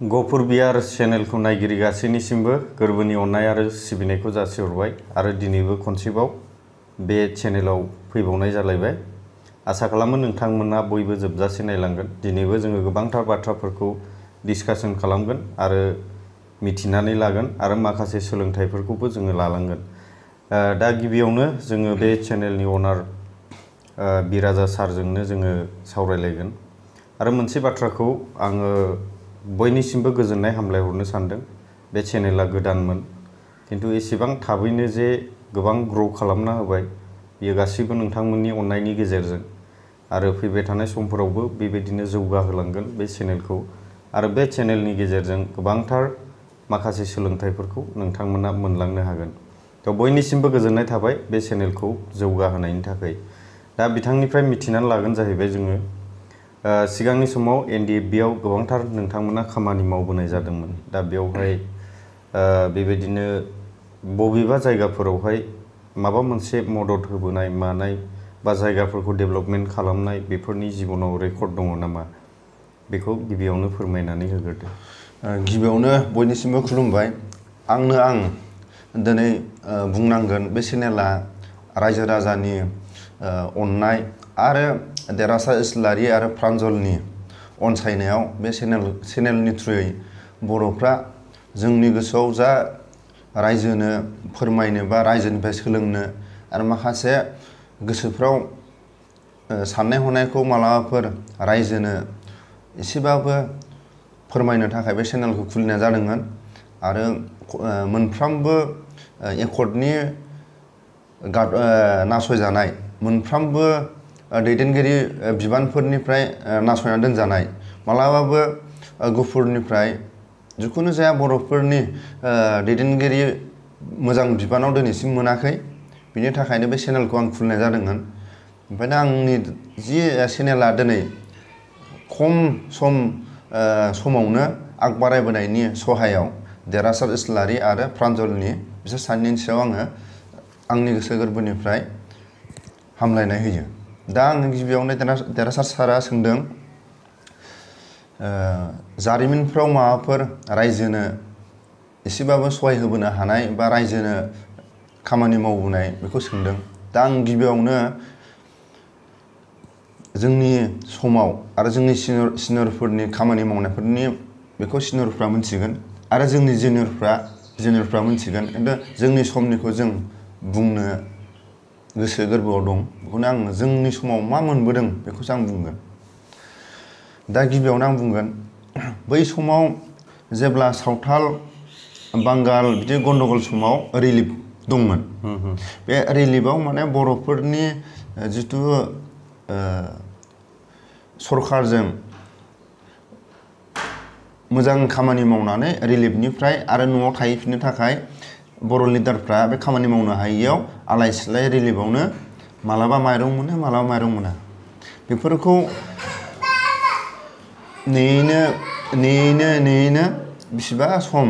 गफुर बिहार चेनेलखौ नायगिरि गासैनिसिमबो गोरबोनि अननाय आरो सिबिनायखौ जासिहरबाय आरो दिनैबो खनसेबाव बे चेनेलाव फैबावनाय जालायबाय। आसा खालामो नोंथांमोना बयबो जोबजासे नायलांगोन। दिनैबो जोङो गोबांथार बाथ्राफोरखौ डिसकासन खालामगोन आरो मिथिनानै लागोन आरो माखासे सोलोंथाइफोरखौबो जोङो लालांगोन। दा गिबियावनो जोङो बे चेनेलनि अनार बिराजा सारजोंनो जोङो सावरायलायगोन आरो मोनसे बाथ्राखौ आङो बयनिसिमबो गोजोननाय हामलायहरनो सानदों। बे चेनेला गोदानमोन किन्तु एसेबां थाबैनो जे गोबां ग्र' खालामना होबाय बेयो गासैबो नोंथांमोननि अननायनि गेजेरजों आरो फैबाय थानाय समफोरावबो बेबायदिनो जौगाहोलांगोन बे चेनेलखौ आरो बे चेनेलनि गेजेरजों गोबांथार माखासे सोलोंथाइफोरखौ नोंथांमोना मोनलांनो हागोन। थ' बयनिसिमबो गोजोननाय थाबाय बे चेनेलखौ जौगाहोनायनि थाखाय। दा बिथांनिफ्राय मिथिनानै लागोन जाहैबाय जोङो सिगांनि समाव NDFB आव गोबांथार नोंथांमोना खामानि मावबोनाय जादोंमोन। दा बेवहाय बेबायदिनो बबेबा जायगाफोरावहाय माबा मोनसे मदद होबोनाय मानाय बा जायगाफोरखौ डेभेलपमेन्ट खालामनाय बेफोरनि जिबनाव रेकर्ड दङ नामा? बेखौ गिबियावनो फोरमायनानै होग्रोदो। गिबियावनो बयनिसिमबो खुलुमबाय। आं दिनै बुंनांगोन बे चेनेला रायजो राजानि अननाय आरो देरहासार इस्लारि आरो प्रान्जलनि अनसायनायाव बे चेनेलनि थ्रुयै बर'फ्रा जोंनि गोसोआव जा रायजोनो फोरमायनो बा रायजोनिफ्राय सोलोंनो आरो माखासे गोसोफ्राव साननाय हनायखौ मालाबाफोर रायजोनो एसेबाबो फोरमायनो थाखाय बे चेनेलखौ खुलिनाय जादोंमोन आरो मोनफ्रोमबो एकर्डनि नासयजानाय मोनफ्रोमबो दैदेनगिरि बिबानफोरनिफ्राय नासयना दोनजानाय मालाबाबो गुफुरनिफ्राय जिखुनु जाया बर'फोरनि दैदेनगिरि मोजां बिबानाव दिनैसिम मोनाखै। बिनि थाखायनो बे चेनेलखौ आं खुलिनाय जादोंमोन। ओमफ्राय दा आंनि जि चेनेला दिनै खम समावनो आग बारायबोनायनि सहायाव देरहासार इस्लारि आरो प्रान्जलनि बिसोर सानैनि सायाव आङो आंनि गोसो गोरबोनिफ्राय हामलायनाय होयो। दा आङो गिबियावनो देरहासार सारा सोंदों जारिमिनफ्राव माबाफोर रायजोनो एसेबाबो सहाय होबोनो हानाय बा रायजोनो खामानि मावबोनाय बेखौ सोंदों। दा आं गिबियावनो जोंनि समाव आरो जोंनि सिनियरफोरनि खामानि मावनायफोरनि बेखौ सिनियरफ्रा मिथिगोन आरो जोंनि जुनियरफ्रा मिथिगोन। खिन्थु जोंनि समनिखौ जों बुंनो गोसो गोरबोआव दं। बेखौनो आं जोंनि समाव मा मोनबोदों बेखौसो आं बुंगोन। दा गिबियावनो आं बुंगोन बै समाव जेब्ला सावथाल बांगाल बिदि गन्दगल समाव रिलिफ दंमोन। बे रिलिफआव माने बर'फोरनि जिथु सरकारजों मोजां खामानि मावनानै रिलिफनिफ्राय आरो न'आव थाहैफिननो थाखाय बर' लिडारफ्रा बे खामानि मावनो हायैयाव आलाय सिलाय रिलिफआवनो मालाबा माइरं मोनो मालाबा माइरं मोना। बेफोरखौ नेयैनो बिसिबा सम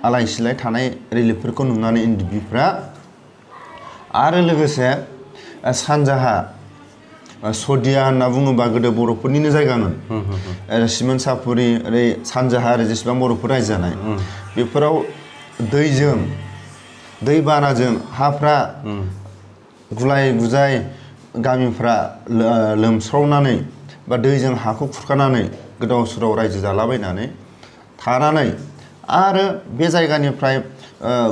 आलाय सिलाय थानाय रिलिफफोरखौ नुनानै NDFBफ्रा आरो लोगोसे सानजाहा सदिया होनना बुङोबा गोदो बर'फोरनिनो जायगामोन। सिमोन सापुरि ओरै सानजाहा ओरै जेसेबां बर'फोर रायजो जानाय बेफोराव दै बानाजों हाफ्रा गुलाय गुजाय गामिफ्रा लोमस्रावनानै बा दैजों हाखौ खुरखानानै गोदाव सोराव रायजो जालाबायनानै थानानै आरो बे जायगानिफ्राय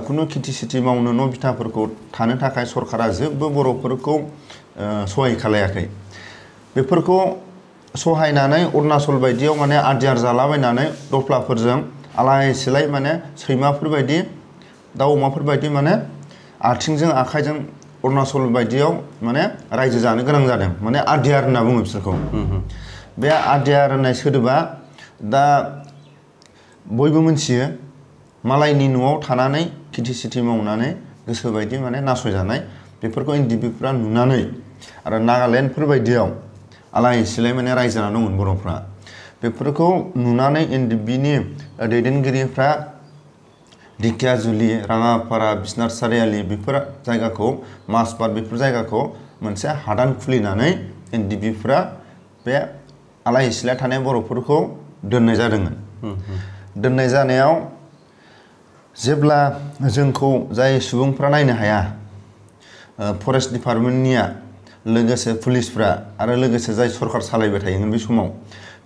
खुनु खेथि सेथि मावनो न' बिथाफोरखौ थानो थाखाय सरकारा जेबो बर'फोरखौ सहाय खालायाखै। बेफोरखौ सहायनानै अरुणाचल बायदियाव माने आदियार जालाबायनानै दफ्लाफोरजों आलाय सिलाय माने सैमाफोर बायदि दाउ अमाफोर बायदि माने आथिंजों आखाइजों अरुणाचल बायदियाव माने रायजो जानो गोनां जादों। माने आदियार होनना बुङो बिसोरखौ। बे आदियार होननाय सोदोबा दा बयबो मिथियो मालायनि न'आव थानानै खेथि सेथि मावनानै गोसोबायदि माने नासयजानाय बेफोरखौ NDFBफ्रा नुनानै आरो नागालेण्डफोर बायदियाव आलाय सिलाय माने रायजो जाना दंमोन बर'फ्रा। बेफोरखौ नुनानै NDFBनि दैदेनगिरिफ्रा ढेकियाजुलि राङापारा बिसनाथ सारियालि बेफोर जायगाखौ माजबाद बेफोर जायगाखौ मोनसे हादान खुलिनानै NDFBफ्रा बे आलाय सिलाय थानाय बर'फोरखौ दोननाय जादोंमोन। दोननाय जानायाव जेब्ला जोंखौ जाय सुबुंफ्रा नायनो हाया फरेस्ट डिपार्टमेन्टनिया लोगोसे पुलिसफ्रा आरो लोगोसे जाय सरखार सालायबाय थायोमोन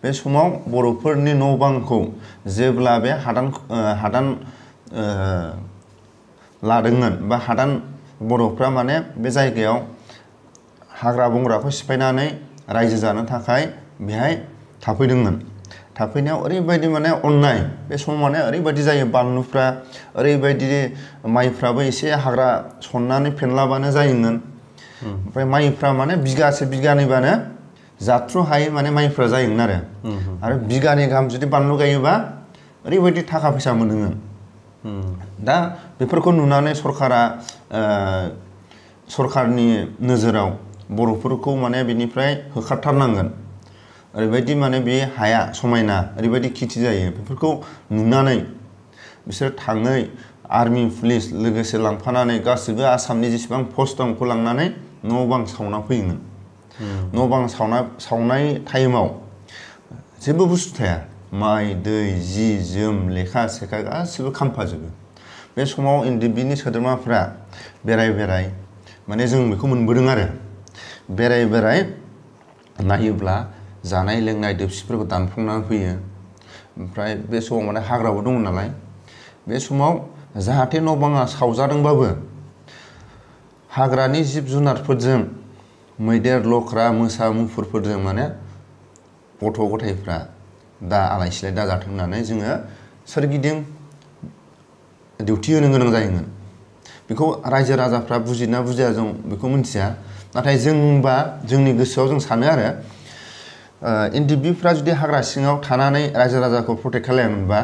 बे समाव बर'फोरनि न' बांखौ जेब्ला बे हादान लादोंमोन बा हादान बर'फ्रा माने बे जायगायाव हाग्रा बंग्राखौ सिफायनानै रायजो जानो थाखाय बेहाय थाफैदोंमोन। थाफैनायाव ओरैबायदि माने अन्नाय बे समाव माने ओरैबायदि जायो बानलुफ्रा ओरैबायदि माइफ्राबो एसे हाग्रा सननानै फेनलाबानो जायोमोन। ओमफ्राय माइफ्रा माने बिगासे बिगानैबानो जाथ्र' हायै माने माइफ्रा जायोमोन आरो बिगानै गाहाम जुदि बानलु गायोबा ओरैबायदि थाखा फैसा मोनोमोन। दा बेफोरखौ नुनानै सरखारनि नोजोराव बर'फोरखौ माने बेनिफ्राय होखारथारनांगोन ओरैबायदि माने बे हाया समायना ओरैबायदि खेथि जायो बेफोरखौ नुनानै बिसोर थाङै आर्मि पुलिस लोगोसे लांफानानै गासिबो आसामनि जेसेबां पस्ट दं बेखौ लांनानै न' बां सावना फैयोमोन। न' बां सावनाय टाइमाव जेबो बुस्थु थाया माइ दै जि जोम लेखा सेखा गासिबो खामफाजोबो। बे समाव NDFBनि सोद्रोमाफ्रा बेराय माने जों बेखौ मोनबोदों आरो बेराय नायोब्ला जानाय लोंनाय दोबसिफोरखौ दानफ्लंनानै फैयो। ओमफ्राय बे समाव माने हाग्राबो दङ नालाय बे समाव जाहाथे न' बाङा सावजादोंबाबो हाग्रानि जिब जुनारफोरजों मैदेर लख्रा मोसा मुफुरफोरजों माने गथ' गथायफ्रा दा आलाय सिलाय दाजाथों होननानै जोङो सोरगिदिं डिउटि होनो गोनां जायोमोन। बेखौ रायजो राजाफ्रा बुजिना बुजिया जों बेखौ मिथिया नाथाय जोंबा जोंनि गोसोआव जों सानो आरो NDFBफ्रा जुदि हाग्रा सिङाव थानानै रायजो राजाखौ प्रटेक्ट खालायामोनबा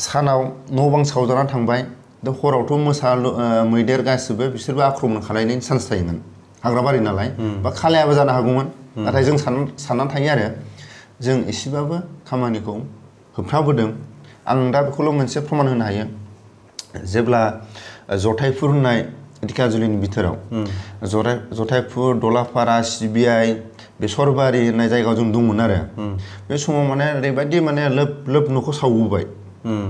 सानाव न' बां सावजानानै थांबाय दा हरावथ' मोसा मैदेर गासिबो बिसोरबो आक्रमण खालायनायनि चान्स थायोमोन हाग्राबारि नालाय बा खालायाबो जानो हागौमोन। नाथाय जों साननानै थायो आरो जों एसेबाबो खामानिखौ होबथाबोदों। आं दा बेखौल' मोनसे प्रमान होनो हायो जेब्ला जथायफुर होननाय धिखाजुलिनि बिथोराव जथायफुर दलापारा सिबिआइ बेसरबारि होननाय जायगायाव जों दंमोन आरो बे समाव माने ओरैबायदि माने लोब न'खौ सावबोबाय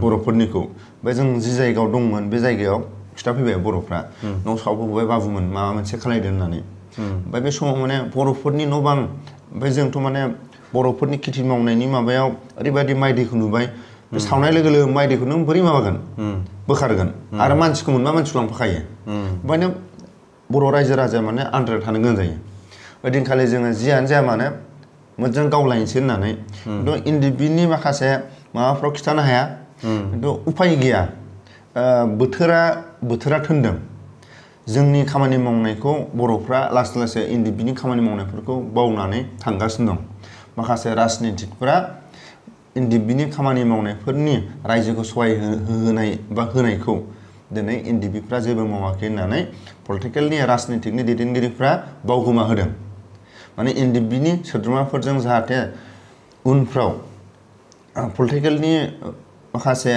बर'फोरनिखौ। ओमफ्राय जों जि जायगायाव दंमोन बे जायगायाव खिथाफैबाय बर'फ्रा न' सावबोबाय बाबुमोन माबा मोनसे खालायदो होननानै। ओमफ्राय बे समाव माने बर'फोरनि न' बां ओमफ्राय जोंथ' माने बर'फोरनि खेथि मावनायनि माबायाव ओरैबायदि माइ दैखौ नुबाय बे सावनाय लोगो लोगो माइ दैखौ नों बोरै माबागोन बोखारगोन आरो मानसिखौ मोनबा मानसिखौ लांफाखायो। ओंखायनो बर' रायजो राजाया माने आन्दाराव थानो गोनां जायो। ओइदिनखालि जोङो जियानो जाया मानो मोजां गावलायनोसै होननानै खिन्थु NDFBनि माखासे माबाफ्राव खिथानो हाया खिन्थु उफाय गैया बोथोरा थोनदों। जोंनि खामानि मावनायखौ बर'फ्रा लासै लासै NDFBनि खामानि मावनायफोरखौ बावनानै थांगासिनो दं। माखासे राजनितिकफोरा NDFBनि खामानि मावनायफोरनि रायजोखौ सहाय होनाय बा होनायखौ दिनै NDFBफ्रा जेबो मावाखै होननानै पलिटिकेलनि राजनितिकनि दैदेनगिरिफ्रा बावगोमा होदों। माने NDFBनि सोद्रोमाफोरजों जाहाथे उनफ्राव पलिटिकेलनि माखासे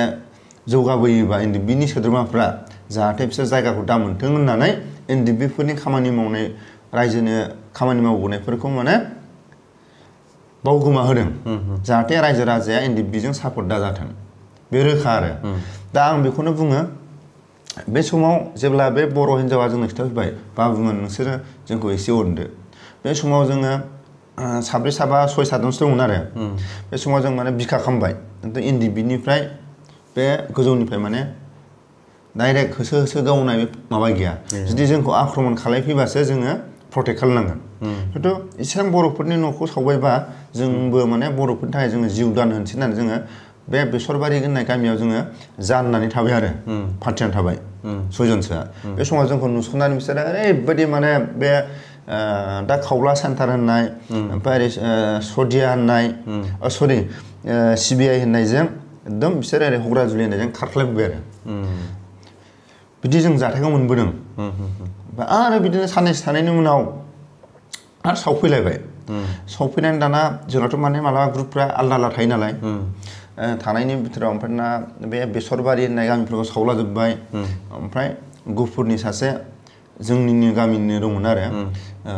जौगाबोयोबा NDFBनि सोद्रोमाफ्रा जाहाथे बिसोर जायगाखौ दा मोनथों होननानै NDFBफोरनि खामानि मावनाय रायजोनो खामानि मावबोनायफोरखौ माने बावगोमा होदों जाहाथे रायजो राजाया NDFBजों सापर्ट दा जाथों बे रोखा आरो। दा आं बेखौनो बुङो बे समाव जेब्ला बे बर' हिन्जावा जोंनो खिथाफैबाय बाबुमोन नोंसोरो जोंखौ एसे अनदो। बे समाव जोङो साब्रै साबा सय सातजनसो दंमोन आरो बे समाव जों माने बिखा खामबाय खिन्थु NDFBनिफ्राय बे गोजौनिफ्राय माने डाइरेक्ट होसो गावनाय माबा गैया। जुदि जोंखौ आक्रमण खालायफैबासो जोङो प्रटेक्ट खालामनांगोन। खिन्थु एसेबां बर'फोरनि न'खौ सावबायबा जोंबो माने बर'फोरनि थाखाय जोङो जिउ दान होनोसै होननानै जोङो बे बेसरबारि होननाय गामियाव जोङो जाननानै थाबाय आरो पार्टिनानै थाबाय सयजनसोआ। बे समाव जोंखौ नुसननानै बिसोरो ओरैबायदि माने बे दा खावला सेन्टार होननाय ओमफ्राय ओरै सदिया होननाय सिबिआइ होननायजों एकदम बिसोर ओरै हग्राजुलि होननायजों खारख्लायबोबाय आरो बिदि जों जाथायखौ मोनबोदों। आरो बिदिनो साननैसो थानायनि उनाव आरो सावफैलायबाय। सावफैनानै दाना जोंनाथ' माने मालाबा ग्रुपफ्रा आलदा आलदा थायो नालाय थानायनि बिथोराव ओमफ्राय ना बे बेसरबारि होननाय गामिफोरखौ सावलाजोब्बाय। ओमफ्राय गुफुरनि सासे जोंनिनो गामिनि दंमोन आरो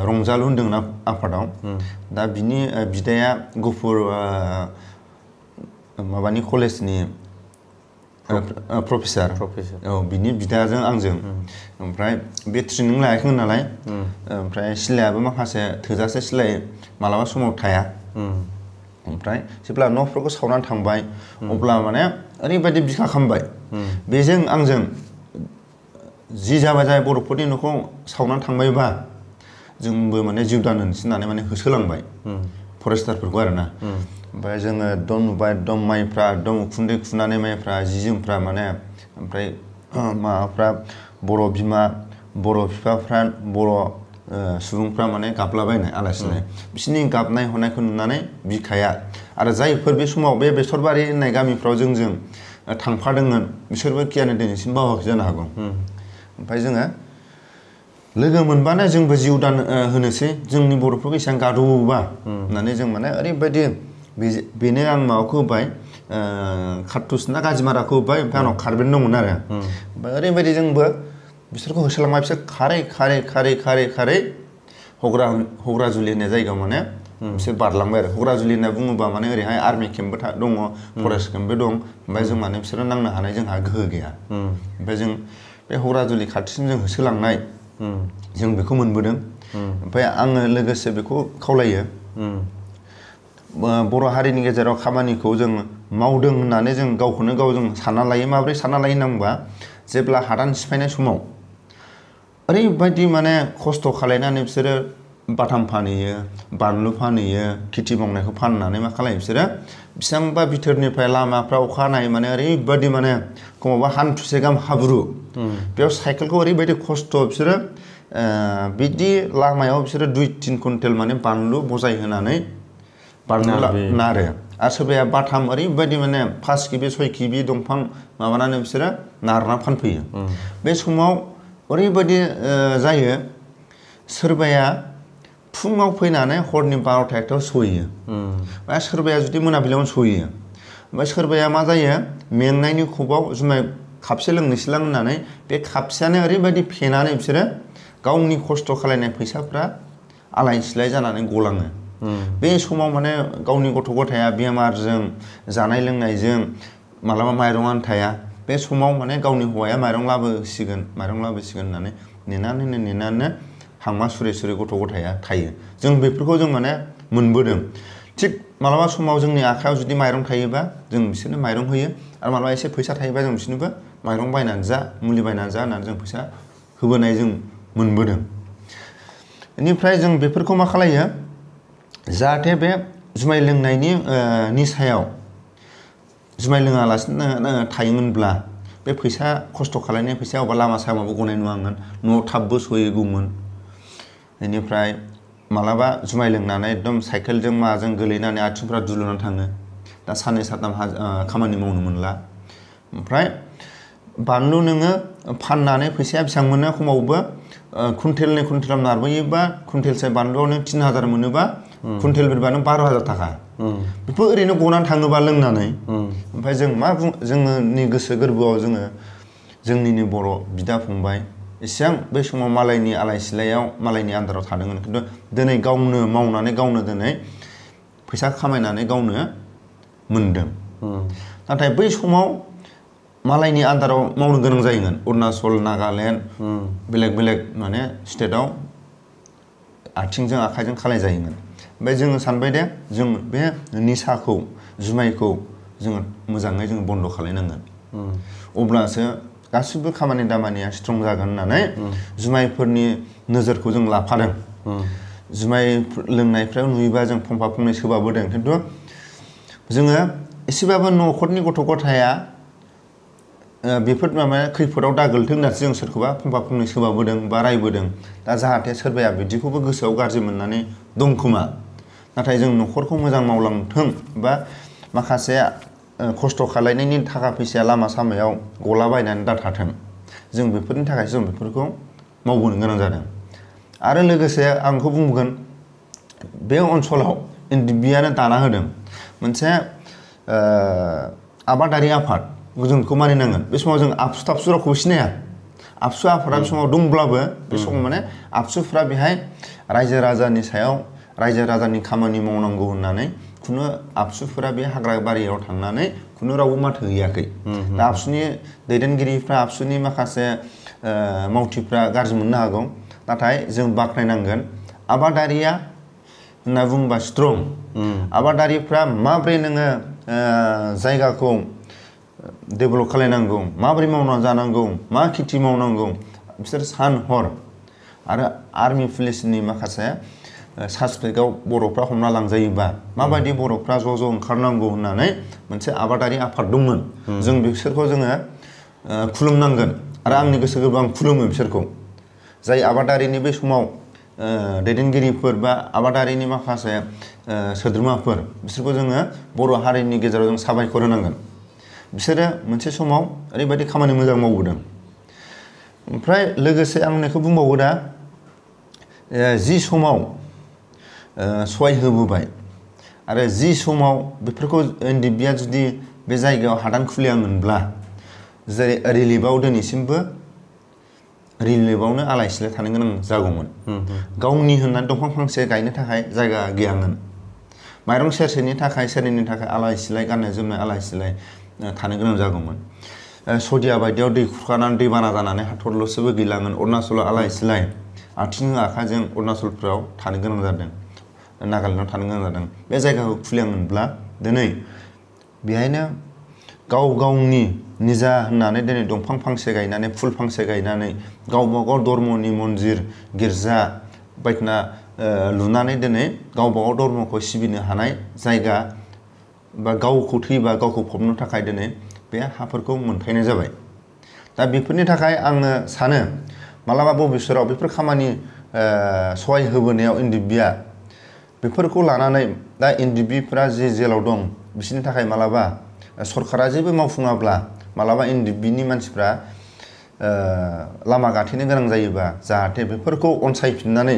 रंजालु होन्दोंमोन आफादाव। दा बिनि बिदाया गुफुर माबानि कलेजनि प्रफेसार औ बिनि बिदाजों आंजों ओमफ्राय बे ट्रेनिं लायाखैमोन नालाय ओमफ्राय सिलायाबो माखासे थोजासे सिलाय मालाबा समाव थाया ओमफ्राय जेब्ला न'फोरखौ सावनानै थांबाय अब्ला माने ओरैबायदि बिखा खामबाय बेजों आंजों जि जाबाय बर'फोरनि न'खौ सावनानै थांबायबा जोंबो माने जिउ दान होनोसै होननानै माने होसोलांबाय फरेस्टारफोरखौ आरोना ओमफ्राय जोङो एकदम नुबाय एकदम माइफ्रा एकदम उखुन्दै खुनानै माइफ्रा जि जोमफ्रा माने ओमफ्राय माबाफ्रा बर' बिमा बर' बिफाफ्रा बर' सुबुंफ्रा माने गाबलाबायनाय आलासिनाय बिसोरनि गाबनाय हनायखौ नुनानै बिखाया आरो जायफोर बे समाव बे बेसरबारि होननाय गामिफ्राव जोंजों थांफादोंमोन बिसोरबो गियान दिनैसिम बावाखै जानो हागौ ओमफ्राय जोङो लोगो मोनबानो जोंबो जिउ दान होनोसै जोंनि बर'फोरखौ एसेबां गादबोबा होननानै जों माने ओरैबायदि बेनो आं माबाखौ होबाय कार्टुस ना गाजिमाराखौ होबाय ओमफ्राय आंनाव कार्बेट दंमोन आरो ओमफ्राय ओरैबायदि जोंबो बिसोरखौ होसोलांबाय बिसोर खारै हग्राजुलि होननाय जायगायाव माने बिसोर बारलांबाय आरो हग्राजुलि होनना बुङोबा माने ओरैहाय आर्मि केम्पबो दङ फरेस्ट केम्पबो दं ओमफ्राय जों माने बिसोरो नांनो हानाय जोंहा गोहो गैया ओमफ्राय जों बे हग्राजुलि खाथिसिम जों होसोलांनाय जों बेखौ मोनबोदों ओमफ्राय आङो लोगोसे बेखौ खावलायो बर' हारिनि गेजेराव खामानिखौ जों मावदों होननानै जों गावखौनो गाव जों सानना लायो माब्रै सानना लायो होनना बुंबा जेब्ला हादान सिफायनाय समाव ओरैबायदि माने खस्थ' खालायनानै बिसोरो बाथाम फानहैयो बानलु फानहैयो खेथि मावनायखौ फाननानै मा खालायो बिसोरो बेसेबांबा बिथोरनिफ्राय लामाफ्राव अखा हानाय माने ओरैबायदि माने खमावबा हान्थुसे गाहाम हाब्रु बेयाव साइकेलखौ ओरैबायदि खस्थ' बिसोरो बिदि लामायाव बिसोरो 2-3 कुइन्टेल माने बानलु बजाय होनानै बानलु नारो आरो सोरबाया बाथाम ओरैबायदि माने 5 किबि 6 किबि दंफां माबानानै बिसोरो नारना फानफैयो बे समाव ओरैबायदि जायो सोरबाया फुङाव फैनानै हरनि 12टा-1टायाव सहैयो बा सोरबाया जुदि मोनाबिलियावनो सहैयो ओमफ्राय सोरबाया मा जायो मेंनायनि खबाव जुमाय खापसे लोंनोसैलां होननानै बे खापसेयानो ओरैबायदि फेनानै बिसोरो गावनि खस्थ' खालायनाय फैसाफ्रा आलाय सिलाय जानानै गलाङो बे समाव माने गावनि गथ' गथाया बेमारजों जानाय लोंनायजों मालाबा माइरंआनो थाया बे समाव माने गावनि हौवाया माइरं लाबोसिगोन होननानै नेनानै हांमा सुरे गथ' गथाया थायो जों बेफोरखौ जों माने मोनबोदों थिग मालाबा समाव जोंनि आखायाव जुदि माइरं थायोबा जों बिसोरनो माइरं होयो आरो मालाबा एसे फैसा थायोबा जों बिसोरनोबो माइरं बायनानै जा मुलि बायनानै जा होननानै जों फैसा होबोनाय जों मोनबोदों बेनिफ्राय जों बेफोरखौ मा खालायो जाहाथे बे जुमाय लोंनायनि निसायाव जुमाय लोङालासिनो थायोमोनब्ला बे फैसा खस्थ' खालायनाय फैसाया अबा लामा सामाबो गनाय नङामोन न'आव थाबबो सहैगौमोन बेनिफ्राय मालाबा जुमाय लोंनानै एकदम साइकेलजों माजों गोलैनानै आथिंफ्रा दुलुनानै थाङो दा साननै सानथाम खामानि मावनो मोनला ओमफ्राय बानलु नोङो फाननानै फैसाया बेसेबां मोनो खमावबो कुइन्टेलनै कुइन्टेलाव नारबोयोबा कुइन्टेलसे बानलुआव नों 3000 मोनोबा कुइन्टेल बिरबा नों 12,000 थाखा बेफोर ओरैनो गनानै थाङोबा लोंनानै ओमफ्राय जों मा जोंनि गोसो गोरबोआव जोंनिनो बर' बिदा फंबाय एसेबां बे समाव मालायनि आलाय सिलायाव मालायनि आन्दाराव थादोंमोन खिन्थु दिनै गावनो मावनानै गावनो दिनै फैसा खामायनानै गावनो मोनदों नाथाय बै समाव मालायनि आन्दाराव मावनो गोनां जायोमोन अरुणाचल नागालेण्ड बेलेग माने स्टेटआव आथिंजों आखाइजों खालाय जायोमोन ओमफ्राय जोङो सानबाय दे जों बे निसाखौ जुमायखौ जोङो मोजाङै जों बन्द' खालायनांगोन अब्लासो गासिबो खामानि दामानिया स्ट्रं जागोन होननानै जुमायफोरनि नोजोरखौ जों लाफादों जुमाय लोंनायफ्राव नुयोबा जों फंफा फंनै सोबाबोदों खिन्थु जोङो एसेबाबो न'खरनि गथ' गथाया बेफोर माबा खैफोदाव दागोलथों होननानैसो जों सोरखौबा फंफा फंनै सोबाबोदों बा रायबोदों दा जाहाथे सोरबाया बिदिखौबो गोसोआव गाज्रि मोननानै दं खोमा नाथाय जों न'खरखौ मोजां मावलांथों बा माखासे खस्थ' खालायनायनि थाखा फैसाया लामा सामायाव गलाबायनानै दाथाथों जों बेफोरनि थाखायसो जों बेफोरखौ मावबोनो गोनां जादों आरो लोगोसे आं बेखौ बुंगोन बे ओनसोलाव NDFBआनो दाना होदों मोनसे आबादारि आफाद जों बेखौ मानिनांगोन बे समाव जों आबसु थाबसु रावखौबो सिनाया आबसु आफादा बे समाव दंब्लाबो बे समाव माने आबसुफ्रा बेहाय रायजो राजानि सायाव रायजो राजानि खामानि मावनांगौ होननानै खुनु आबसुफोरा बे हाग्रा बारियाव थांनानै खुनु रावबो माथो हैयाखै दा आबसुनि दैदेनगिरिफ्रा आबसुनि माखासे मावथिफ्रा गाज्रि मोननो हागौ नाथाय जों बाख्नायनांगोन आबादारिया होनना बुङोबा स्ट्रं आबादारिफ्रा माब्रै नोङो जायगाखौ डेभेलप खालायनांगौ माब्रै मावना जानांगौ मा खेथि मावनांगौ बिसोर सान हर आरो आर्मि पुलिसनि माखासे सासपेक्टआव बर'फ्रा हमना लांजायोबा माबायदि बर'फ्रा ज' ओंखारनांगौ होननानै मोनसे आबादारि आफाद दंमोन जों बिसोरखौ जोङो खुलुमनांगोन आरो आंनि गोसो गोरबोआव आं खुलुमो बिसोरखौ जाय आबादारिनि बे समाव दैदेनगिरिफोर बा आबादारिनि माखासे सोद्रोमाफोर बिसोरखौ जोङो बर' हारिनि गेजेराव जों साबायखर होनांगोन बिसोरो मोनसे समाव ओरैबायदि खामानि मोजां मावबोदों ओमफ्राय लोगोसे आं होननायखौ बुंबावो दा जि समाव सहाय होबोबाय आरो जि समाव बेफोरखौ एनडिएफबिआ जुदि बे जायगायाव हादान खुलियामोनब्ला जेरै रिलिफआव दिनैसिमबो रिलिफआवनो आलाय सिलाय थानो गोनां जागौमोन गावनि होननानै दंफां फांसे गायनो थाखाय जायगा गैयामोन माइरं सेरसेनि थाखाय सेरनैनि थाखाय आलाय सिलाय गाननाय जोमनाय आलाय सिलाय थानो गोनां जागौमोन सदिया बायदियाव दै खुरखानानै दैबाना जानानै हाथरल'सोबो गैलामोन अरुणाचलाव आलाय सिलाय आथिं आखाइजों अरुणाचलफ्राव थानो गोनां जादों नागालेण्डआव थानो गोनां जादों बे जायगाखौ खुलियामोनब्ला दिनै बेहायनो गावनि निजा होननानै दिनै दंफां फांसे गायनानै फुल फांसे गायनानै गावबागाव धर्मनि मन्दिर गिर्जा बायदिना लुनानै दिनै गावबागाव धर्मखौ सिबिनो हानाय जायगा बा गावखौ थैबा गावखौ फबनो थाखाय दिनै बे हाफोरखौ मोनथायनाय जाबाय दा बेफोरनि थाखाय आङो सानो मालाबा भबिष्यतआव बेफोर खामानि सहाय होबोनायाव एनडिएफबिआ बेफोरखौ लानानै दा एनडिएफबिफ्रा जे जेलाव दं बिसोरनि थाखाय मालाबा सरकारा जेबो मावफुङाब्ला मालाबा एनडिएफबिनि मानसिफ्रा लामा गाथेनो गोनां जायोबा जाहाथे बेफोरखौ अनसायफिननानै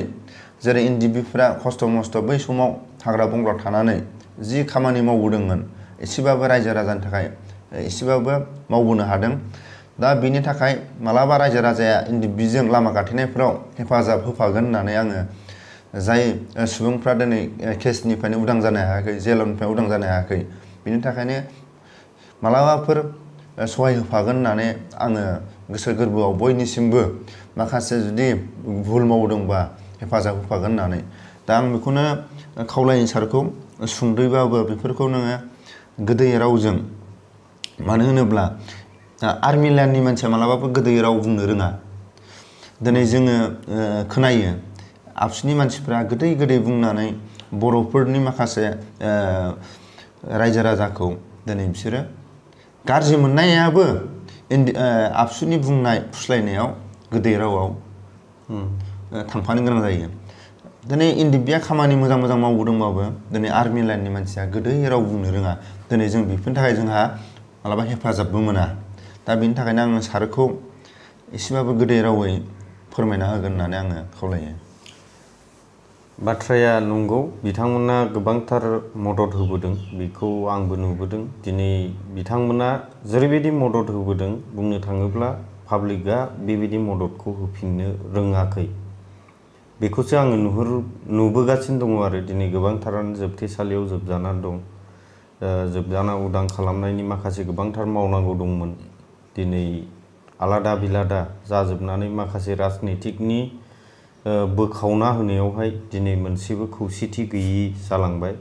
जेरै एनडिएफबिफ्रा खस्थ' मस्थ' बै समाव हाग्रा बंग्रा थानानै जि खामानि मावबोदोंमोन एसेबाबो रायजो राजानि थाखाय एसेबाबो मावबोनो हादों दा बिनि थाखाय मालाबा रायजो राजाया एनडिएफबिजों लामा गाथेनायफ्राव हेफाजाब होफागोन होननानै आङो जाय सुबुंफ्रा दिनै केसनिफ्रायनो उदां जानो हायाखै जेलनिफ्राय उदां जानो हायाखै बिनि थाखायनो मालाबाफोर सहाय होफागोन होननानै आङो गोसो गोरबोआव बयनिसिमबो माखासे जुदि भुल मावदोंबा हेफाजाब होफागोन होननानै दा आं बेखौनो खावलायो सारखौ सुंद'यैबाबो बेफोरखौ नोङो गोदै रावजों मानो होनोब्ला आर्मि लाइननि मानसिया मालाबाबो गोदै राव बुंनो रोङा दिनै जोङो खोनायो आबसुनि मानसिफ्रा गोदै बुंनानै बर'फोरनि माखासे रायजो राजाखौ दिनै बिसोरो गाज्रि मोननायाबो आबसुनि बुंनाय फुस्लायनायाव गोदै रावाव थांफानो गोनां जायो दिनै एनडिएफबिआ खामानि मोजां मावबोदोंबाबो दिनै आर्मि लाइननि मानसिया गोदै राव बुंनो रोङा दिनै जों बेफोरनि थाखाय जोंहा मालाबा हेफाजाबबो मोना दा बेनि थाखायनो आङो सारखौ एसेबाबो गोदै रावै फोरमायना होगोन होननानै आङो खावलायो बाथ्राया नंगौ बिथांमोना गोबांथार मदद होबोदों बेखौ आंबो नुबोदों दिनै बिथांमोना जेरैबायदि मदद होबोदों बुंनो थाङोब्ला पाब्लिकआ बेबायदि मददखौ होफिननो रोङाखै बेखौसो आङो नुबोगासिनो दङ आरो दिनै गोबांथारानो जोबथेसालियाव जोबजानानै दं जोबजाना उदां खालामनायनि माखासे गोबांथार मावनांगौ दंमोन दिनै आलादा बिलादा जाजोबनानै माखासे राजनितिकनि बोखावना होनायावहाय दिनै मोनसेबो खौसेथि गैयि जालांबाय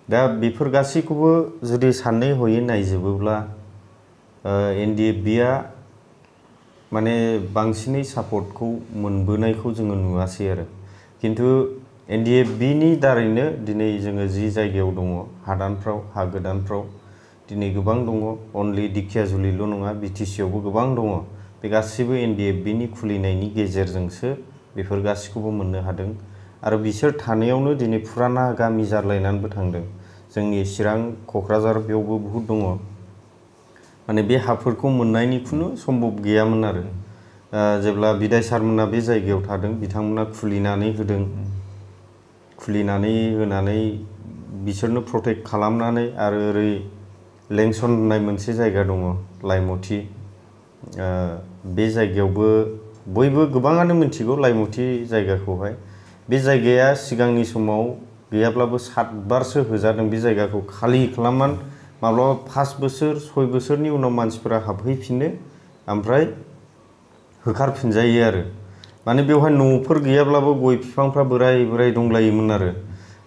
दा बेफोर गासैखौबो जुदि सानै हयै नायजोबोब्ला एनडिएफबिआ माने बांसिनै सापर्टखौ मोनबोनायखौ जोङो नुवासै आरो किन्तु एनडिएफबिनि दारैनो दिनै जोङो जि जायगायाव दङ हादानफ्राव हा गोदानफ्राव दिनै गोबां दङ अनलि दिखियाजुलिल' नङा बिटिसिआवबो गोबां दङ बे गासिबो एनडिएफबिनि खुलिनायनि गेजेरजोंसो बेफोर गासिखौबो मोननो हादों आरो बिसोर थानायावनो दिनै फुराना गामि जारलायनानैबो थांदों जोंनि चिरां क'क्राझार बेयावबो बहुद दङ माने बे हाफोरखौ मोननायनि खुनु सम्भब गैयामोन आरो जेब्ला बिदाय सारमोना बे जायगायाव थादों बिथांमोना खुलिनानै होदों खुलिनानै होनानै बिसोरनो प्रटेक्ट खालामनानै आरो ओरै लेंसन होननाय मोनसे जायगा दङ लाइमथि बे जायगायावबो बयबो गोबाङानो मिथिगौ लाइमथि जायगाखौहाय बे जायगाया सिगांनि समाव गैयाब्लाबो 7 बारसो होजादों बे जायगाखौ खालि खालामनानै माब्लाबा 5 बोसोर 6 बोसोरनि उनाव मानसिफोरा हाबहैफिनो ओमफ्राय होखारफिनजायो आरो माने बेवहाय न'फोर गैयाब्लाबो गय बिफांफ्रा बोराय दंलायोमोन आरो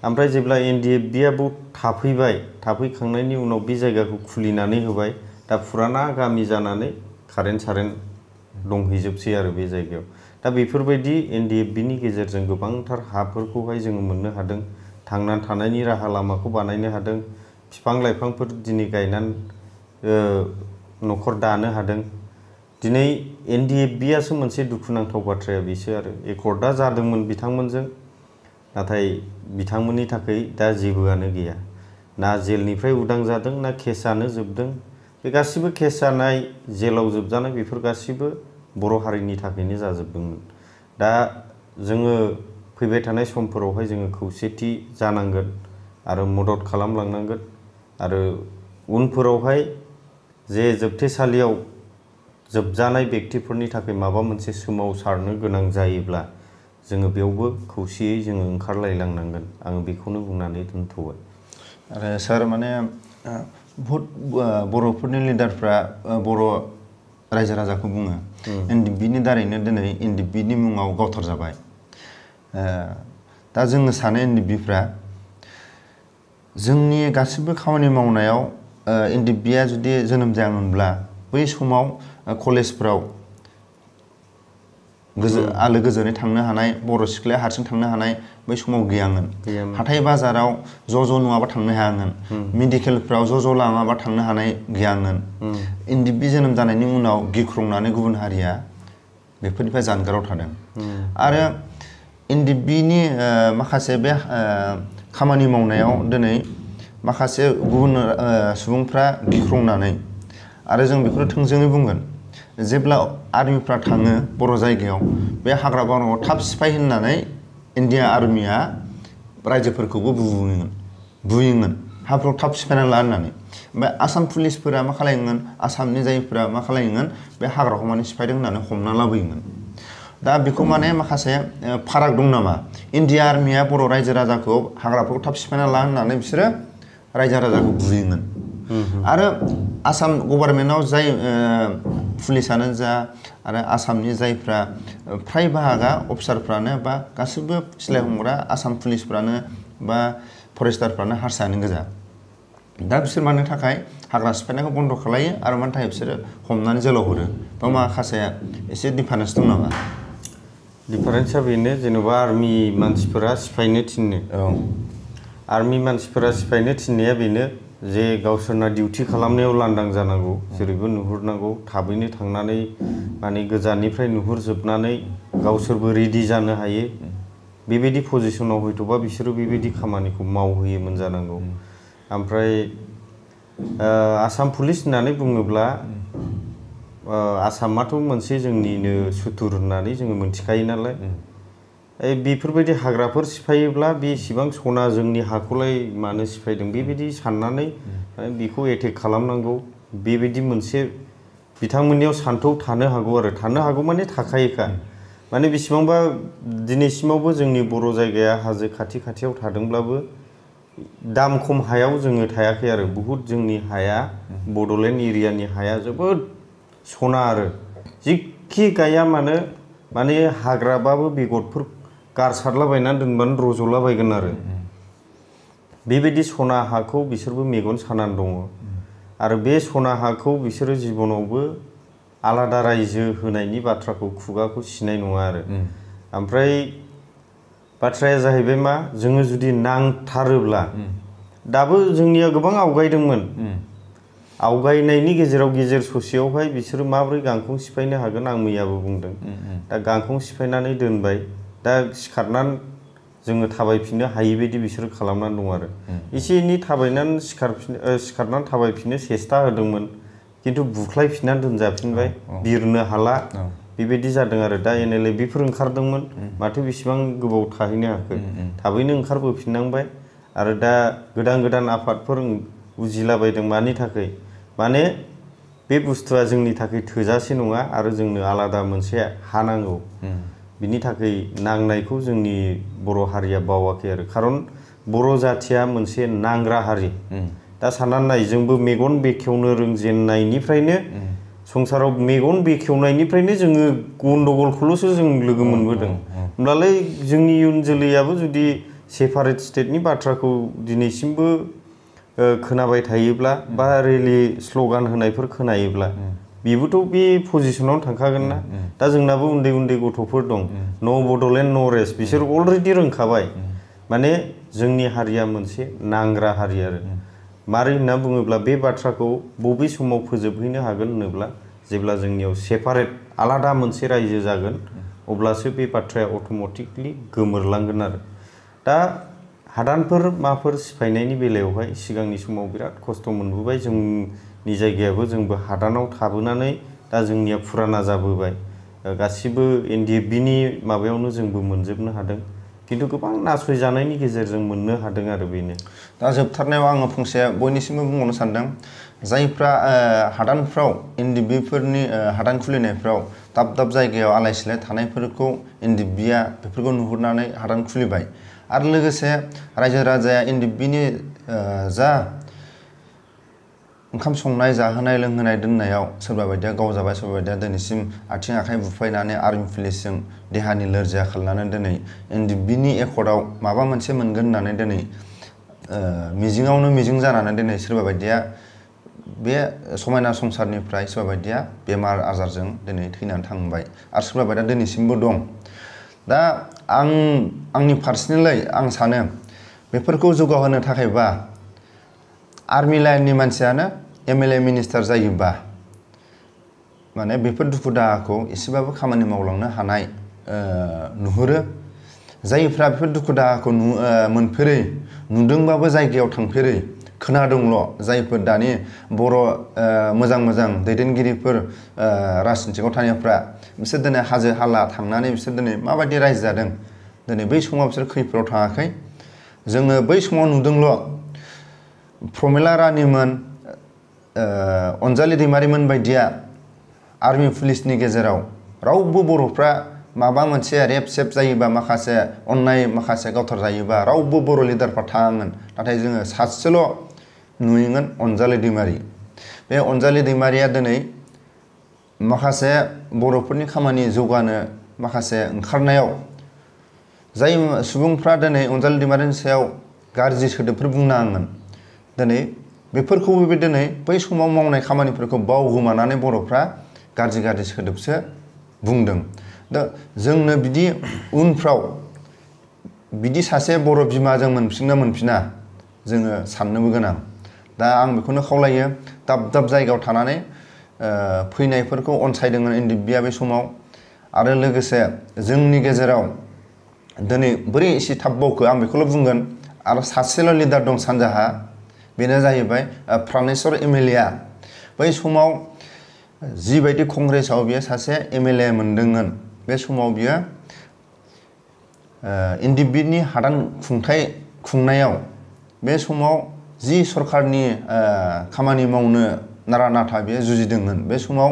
ओमफ्राय जेब्ला NDFB आ थाफैबाय थाफैखांनायनि उनाव बे जायगाखौ खुलिनानै होबाय दा फुराना गामि जानानै कारेन्ट दंहैजोबसै आरो बे जायगायाव दा बेफोरबायदि NDFB नि गेजेरजों गोबांथार हाफोरखौहाय जोङो मोननो हादों थांनानै थानायनि राहा लामाखौ बानायनो हादों बिफां लाइफांफोर दिनै गायनानै न'खर दानो हादों दिनै NDFB आसो मोनसे दुखुनांथाव बाथ्राया बेसो आरो एकर्डा जादोंमोन बिथांमोनजों नाथाय बिथांमोननि थाखाय दा जेबोआनो गैया ना जेलनिफ्राय उदां जादों ना केसआनो जोबदों बे गासिबो केस जानाय जेलाव जोबजानाय बेफोर गासिबो बर' हारिनि थाखायनो जाजोबदोंमोन दा जोङो फैबाय थानाय समफोरावहाय जोङो खौसेथि जानांगोन आरो मदद खालामलांनांगोन आरो उनफोरावहाय जे जोबथेसालियाव जोबजानाय व्यक्तिफोरनि थाखाय माबा मोनसे सोमावसारनो गोनां जायोब्ला जोङो बेयावबो खौसेयै जोङो ओंखारलायलांनांगोन आङो बेखौनो बुंनानै दोनथ'बाय आरो सार माने बहुत बर'फोरनि लिडारफ्रा बर' रायजो राजाखौ बुङो NDFB नि दारैनो दिनै NDFB नि मुङाव गावथार जाबाय दा जोङो सानो NDFB फ्रा जोंनि गासिबो खामानि मावनायाव NDFB आ जुदि जोनोम जायामोनब्ला बै समाव कलेजफ्राव आलो गोजोनै थांनो हानाय बर' सिख्लाया हारसिं थांनो हानाय बै समाव गैयामोन हाथाय बाजाराव ज' नङाबा थांनो हायामोन मेडिकेलफ्राव ज' लाङाबा थांनो हानाय गैयामोन NDFB जोनोम जानायनि उनाव गिख्रंनानै गुबुन हारिया बेफोरनिफ्राय जानगाराव थादों आरो NDFB नि माखासे बे खामानि मावनायाव दिनै माखासे गुबुन सुबुंफ्रा गिख्रंनानै आरो जों बेखौ थोंजोङै बुंगोन जेब्ला आर्मिफ्रा थाङो बर' जायगायाव बे हाग्रा बंग्रायाव थाब सिफाय होननानै इन्डिया आर्मिया रायजोफोरखौबो बुयोमोन हाफ्राव थाब सिफायना ला होननानै ओमफ्राय आसाम पुलिसफोरा मा खालायोमोन आसामनि जायफोरा मा खालायोमोन बे हाग्राखौ माने सिफायदों होननानै हमना लाबोयोमोन दा बेखौ माने माखासे फाराग दं नामा इन्डिया आर्मिया बर' रायजो राजाखौ हाग्राफोरखौ थाब सिफायना ला होननानै बिसोरो रायजो राजाखौ बुयोमोन आरो आसाम गभर्नमेन्टआव जाय पुलिसानो जा आरो आसामनि जायफ्रा फ्राय बाहागा अफिसारफ्रानो बा गासिबो सिलाय हमग्रा आसाम पुलिसफ्रानो बा फरेस्टारफ्रानो हारसायानो गोजा दा बिसोर मानो थाखाय हाग्रा सिफायनायखौ बन्द खालायो आरो मानो थाखाय बिसोरो हमनानै जेलाव हरो बा माखासे एसे डिफारेन्स दं नामा डिफारेन्सआ बेनो जेनेबा आर्मि मानसिफोरा सिफायनो थिनो आर्मि मानसिफोरा सिफायनो थिननाया बेनो जे गावसोरना डिउटि खालामनायाव लांदां जानांगौ जेरैबो नुहुरनांगौ थाबैनो थांनानै माने गोजाननिफ्राय नुहुरजोबनानै गावसोरबो रेडि जानो हायो बेबायदि पजिशनाव हयथ'बा बिसोरो बेबायदि खामानिखौ मावहोयोमोन जानांगौ ओमफ्राय आसाम पुलिस होननानै बुङोब्ला आसामाथ' मोनसे जोंनिनो सुथुर होननानै जोङो मोनथिखायो नालाय बेफोरबायदि हाग्राफोर सिफायोब्ला बेसेबां सना जोंनि हाखौलाय मानो सिफायदों बेबायदि साननानै बेखौ एटेक खालामनांगौ बेबायदि मोनसे बिथांमोननियाव सान्थौ थानो हागौ आरो थानो हागौ माने थाखायोखा माने बेसेबांबा दिनैसिमावबो जोंनि बर' जायगाया हाजो खाथियाव थादोंब्लाबो दाम खम हायाव जोङो थायाखै आरो बहुत जोंनि हाया बड'लेण्ड एरियानि हाया जोबोद सना आरो जिखि गाया मानो माने हाग्राबाबो बेगरफोर गारसारलाबायनानै दोनबानो रज'लाबायगोन आरो बेबायदि सना हाखौ बिसोरबो मेगन सानानै दङ आरो बे सना हाखौ बिसोरो जिबनावबो आलादा रायजो होनायनि बाथ्राखौ खुगाखौ सिनाय नङा आरो ओमफ्राय बाथ्राया जाहैबाय मा जोङो जुदि नांथारोब्ला दाबो जोंनिया गोबां आवगायदोंमोन आवगायनायनि गेजेराव गेजेर ससेयावहाय बिसोरो माबोरै गांखं सिफायनो हागोन आं मैयाबो बुंदों दा गांखं सिफायनानै दोनबाय दा सिखारनानै जोङो थाबायफिननो हायि बायदि बिसोरो खालामनानै दं आरो एसे एनै थाबायनानै सिखारनानै थाबायफिननो सेस्था होदोंमोन खिन्थु बुख्लायफिननानै दोनजाफिनबाय बिरनो हाला बेबायदि जादों आरो दा NLA बेफोर ओंखारदोंमोन माथो बेसेबां गोबाव थाहैनो हाखो थाबैनो ओंखारबोफिननांबाय आरो दा गोदान आफादफोर उजिलाबायदों मानि थाखाय माने बे बुस्थुआ जोंनि थाखाय थोजासे नङा आरो जोंनो आलादा मोनसे हा नांगौ बिनि थाखाय नांनायखौ जोंनि बर' हारिया बावाखै आरो खारन बर' जाथिया मोनसे नांग्रा हारि दा साननानै नाय जोंबो मेगन बेखेवनो रोंजेननायनिफ्रायनो संसाराव मेगन बेखेवनायनिफ्रायनो जोङो गन्डगलखौल'सो जों लोगो मोनबोदों होमब्लालाय जोंनि इयुन जोलैयाबो जुदि सेपारेट स्टेटनि बाथ्राखौ दिनैसिमबो खोनाबाय थायोब्ला बा रेलि स्ल'गान होनायफोर खोनायोब्ला बेबोथ' बे पजिशनावनो थांखागोन ना दा जोंनाबो उन्दै उन्दै गथ'फोर दं न' बड'लेण्ड न' रेस्ट बिसोर अलरेडि रोंखाबाय माने जोंनि हारिया मोनसे नांग्रा हारि आरो मारै होनना बुङोब्ला बे बाथ्राखौ बबे समाव फोजोबहैनो हागोन होनोब्ला जेब्ला जोंनियाव सेपारेट आलादा मोनसे रायजो जागोन अब्लासो बे बाथ्राया अट'मेटिकलि गोमोरलांगोन आरो दा हादानफोर माफोर सिफायनायनि बेलायावहाय सिगांनि समाव बिराद खस्थ' मोनबोबाय जोंनि जायगायाबो जोंबो हादानाव थाबोनानै दा जोंनिया फुराना जाबोबाय गासिबो NDFB नि माबायावनो जोंबो मोनजोबनो हादों किन्तु गोबां नासयजानायनि गेजेरजों मोननो हादों आरो बेनो दा जोबथारनायाव आङो फंसे बयनिसिमबो बुंबावनो सानदों जायफ्रा हादानफ्राव NDFB फोरनि हादान खुलिनायफ्राव दाब दाब जायगायाव आलाय सिलाय थानायफोरखौ NDFB आ बेफोरखौ नुहुरनानै हादान खुलिबाय आरो लोगोसे रायजो राजाया NDFB नि जा ओंखाम संनाय जाहोनाय लोंहोनाय दोननायाव सोरबा बायदिया गाव जाबाय सोरबा बायदिया दिनैसिम आथिं आखाइ बुफायनानै आर्मि पुलिसजों देहानि लोरजिया खालामनानै दिनै NDFB नि एकर्डआव माबा मोनसे मोनगोन होननानै दिनै मिजिङावनो मिजिं जानानै दिनै सोरबा बायदिया बे समायना संसारनिफ्राय सोरबा बायदिया बेमार आजारजों दिनै थैनानै थांबाय आरो सोरबा बायदिया दिनैसिमबो दं दा आंनि पार्सनेलै आं सानो बेफोरखौ जौगाहोनो थाखायबा आर्मि लाइननि मानसियानो MLA मिनिस्टार जायोबा माने बेफोर दुखु दाहाखौ एसेबाबो खामानि मावलांनो हानाय नुहुरो जायफ्रा बेफोर दुखु दाहाखौ मोनफेरै नुदोंबाबो जायगायाव थांफेरै खोनादोंल' जायफोर दानि बर' मोजां मोजां दैदेनगिरिफोर राजनितिकआव थानायफ्रा बिसोर दिनै हाजो हाला थांनानै बिसोर दिनै माबायदि रायजो जादों दिनै बै समाव बिसोर खैफोदाव थाङाखै जोङो बै समाव नुदोंल' प्रमिला रानिमोन अनजालि दैमारिमोन बायदिया आर्मि पुलिसनि गेजेराव रावबो बर'फ्रा माबा मोनसे रेप सेप जायोबा माखासे अन्नाय माखासे गावथार जायोबा रावबो बर' लिडारफ्रा थाङामोन नाथाय जोङो सासेल' नुयोमोन अनजालि दैमारि बे अनजालि दैमारिया दिनै माखासे बर'फोरनि खामानि जौगानो माखासे ओंखारनायाव जाय सुबुंफ्रा दिनै अनजालि दैमारिनि सायाव गाज्रि सोदोबफोर बुंनाङामोन दिनै बेफोरखौबो बे दिनै बै समाव मावनाय खामानिफोरखौ बावगोमानानै बर'फ्रा गाज्रि गाज्रि सोदोबसो बुंदों दा जोंनो बिदि उनफ्राव बिदि सासे बर' बिमा जों मोनफिनना मोनफिना जोङो साननोबो गोनां दा आं बेखौनो खावलायो दाब दाब जायगायाव थानानै फैनायफोरखौ अनसायदोंमोन NDFB आ बे समाव आरो लोगोसे जोंनि गेजेराव दिनै बोरै एसे थाब बावखो आं बेखौल' बुंगोन आरो सासेल' लिडार दं सानजाहा बेनो जाहैबाय प्रानेश्वर MLA आ बै समाव जिबायदि कंग्रेसआव बियो सासे MLA मोनदोंमोन बे समाव बियो NDFB नि हादान खुंनायाव बे समाव जि सरकारनि खामानि मावनो नारा नाथा बियो जुजिदोंमोन बे समाव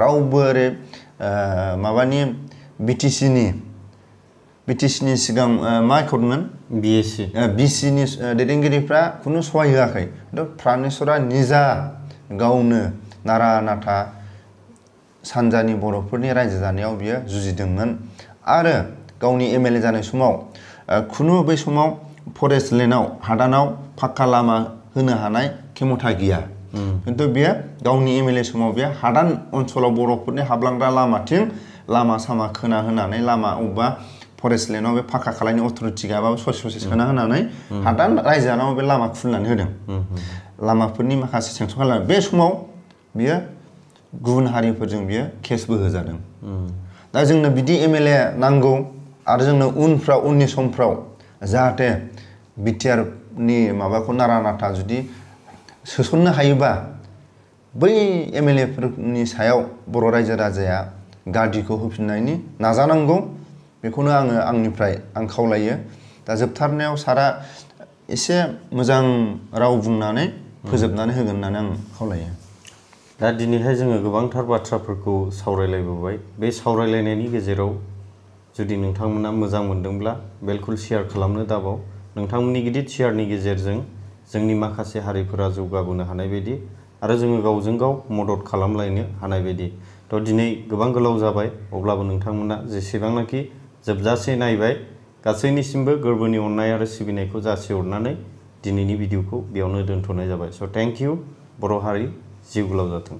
रावबो ओरै माबानि BTC नि सिगां मा एकर्डमोन BC नि दैदेनगिरिफ्रा खुनु सहाय होआखै खिन्थु प्रानेश्वरा निजा गावनो नारा नाथा सानजानि बर'फोरनि रायजो जानायाव बियो जुजिदोंमोन आरो गावनि MLA जानाय समाव खुनु बै समाव फरेस्ट लेन्डआव हादानाव फाक्का लामा होनो हानाय खेमथा गैया खिन्थु बियो गावनि MLA समाव बियो हादान ओनसोलाव बर'फोरनि हाबलांग्रा लामाथिं लामा सामा खोना होनानै लामा अबेबा फरेस्ट लेन्डआव बे फाक्का खालायनि अथ'रिटि गैयाबाबो ससे सोना होनानै हादान रायजो जानायाव बे लामा खुलिनानै होदों लामाफोरनि माखासे सेंसन खालामनानै बे समाव बियो गुबुन हारिफोरजों बियो केसबो होजादों दा जोंनो बिदि MLA नांगौ आरो जोंनो उननि समफ्राव जाहाथे BTR नि माबाखौ नारा नाथा जुदि सोसननो हायोबा बै MLA फोरनि सायाव बर' रायजो राजाया गादिखौ होफिननायनि नाजानांगौ बेखौनो आंनिफ्राय आं खावलायो दा जोबथारनायाव सारा एसे मोजां राव बुंनानै फोजोबनानै होगोन होननानै आं खावलायो दा दिनैहाय जोङो गोबांथार बाथ्राफोरखौ सावरायलायबोबाय बे सावरायलायनायनि गेजेराव जुदि नोंथांमोना मोजां मोनदोंब्ला बिल्कुल शेयार खालामनो दाबाव नोंथांमोननि गिदिर शेयारनि गेजेरजों जोंनि माखासे हारिफोरा जौगाबोनो हानाय बायदि आरो जोङो गावजों गाव मदद खालामलायनो हानाय बायदि। थ' दिनै गोबां गोलाव जाबाय, अब्लाबो नोंथांमोना जेसेबांनाखि जोबजासे नायबाय, गासैनिसिमबो गोरबोनि अननाय आरो सिबिनायखौ जासिहरनानै दिनैनि भिडिअखौ बेयावनो दोनथ'नाय जाबाय। स' थेंक इउ। बर' हारि जिउ गोलाव जाथों।